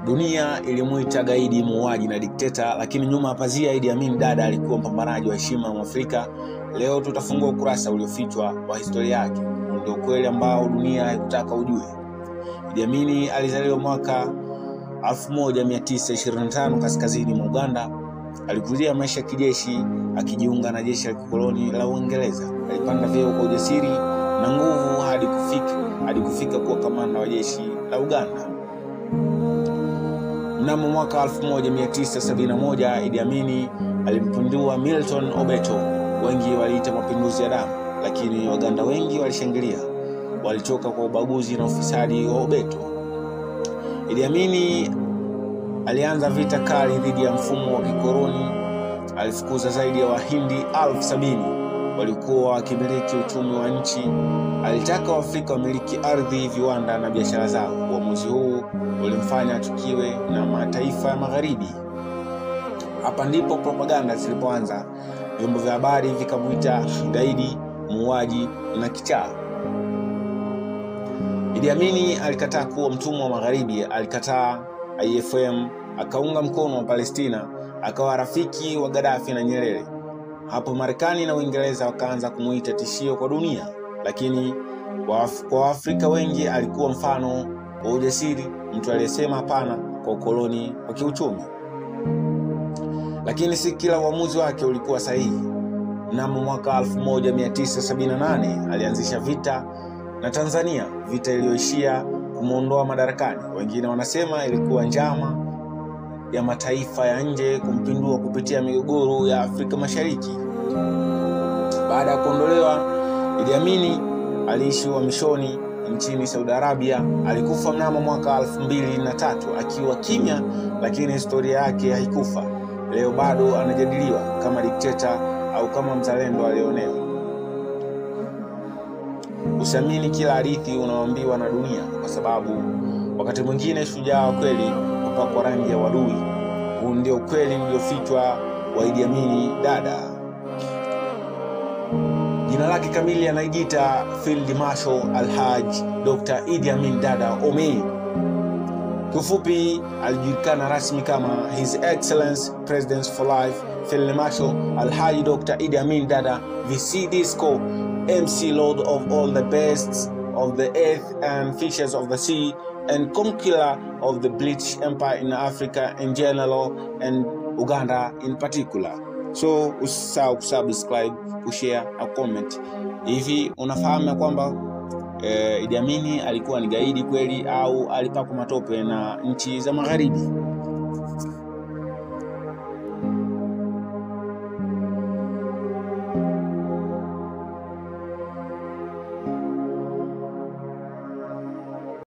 Dunia ilimuita gaidi, muuaji na dikteta, lakini nyuma ya pazia Idi Amin Dada alikuwa mpambanaji wa heshima ya Mwafrika. Leo tutafungua ukurasa uliofichwa wa historia yake. Ndio kweli ambao dunia haikutaka ujue. Idi Amin alizaliwa mwaka 1925 kaskazini mwa Uganda. Alikulia maisha ya kijeshi akijiunga na jeshi la kikoloni la Uingereza. Alipanda vyeo kwa ujasiri na nguvu hadi kufika kuwa kamanda wa jeshi la Uganda. Mnamo mwaka 1971 Idi Amin alimpindua Milton Obote. Wengi waliita mapinduzi ya damu, lakini Waganda wengi walishangilia. Walichoka kwa ubaguzi na ufisadi wa Obote. Idi Amin alianza vita kali dhidi ya mfumo wa kikoloni. Alifukuza zaidi ya Wahindi 70,000 walikuwa wakimiliki uchumi wa nchi. Alitaka Waafrika wamiliki ardhi, viwanda na biashara zao. Uamuzi huu ulimfanya achukiwe na mataifa ya Magharibi. Hapa ndipo propaganda zilipoanza. Vyombo vya habari vikamuita gaidi, muuaji na kichaa. Idi Amin alikataa kuwa mtumwa wa Magharibi, alikataa IFM, akaunga mkono wa Palestina, akawa rafiki wa Gaddafi na Nyerere. Hapo Marekani na Uingereza wakaanza kumuita tishio kwa dunia, lakini kwa Afrika wengi alikuwa mfano wa ujasiri, mtu aliyesema hapana kwa ukoloni wa kiuchumi. Lakini si kila uamuzi wake ulikuwa sahihi. Mnamo mwaka 1978 alianzisha vita na Tanzania, vita iliyoishia kumuondoa madarakani. Wengine wanasema ilikuwa njama ya mataifa ya nje kumpindua kupitia migogoro ya Afrika Mashariki. Baada ya kuondolewa, Idi Amin aliishi uhamishoni nchini Saudi Arabia. Alikufa mnamo mwaka 2003 akiwa kimya, lakini historia yake haikufa. Leo bado anajadiliwa kama dikteta au kama mzalendo alionewa. Usiamini kila hadithi unaoambiwa na dunia, kwa sababu wakati mwingine shujaa wa kweli hupakwa rangi ya wadui. Huu ndio ukweli uliofichwa wa Idi Amin Dada. Jina lake kamili anajiita Field Marshal Alhaj Dr. Idi Amin Dada Omi. Kifupi alijulikana rasmi kama His Excellence President for Life Field Marshal Alhaji Dr. Idi Amin Dada VC Disco MC Lord of all the beasts of the earth and fishes of the sea and conqueror of the British Empire in Africa in general and Uganda in particular. So usisahau kusubscribe, kushare na comment. Hivi unafahamu kwamba Idi Amin alikuwa ni gaidi kweli au alipakwa matope na nchi za Magharibi?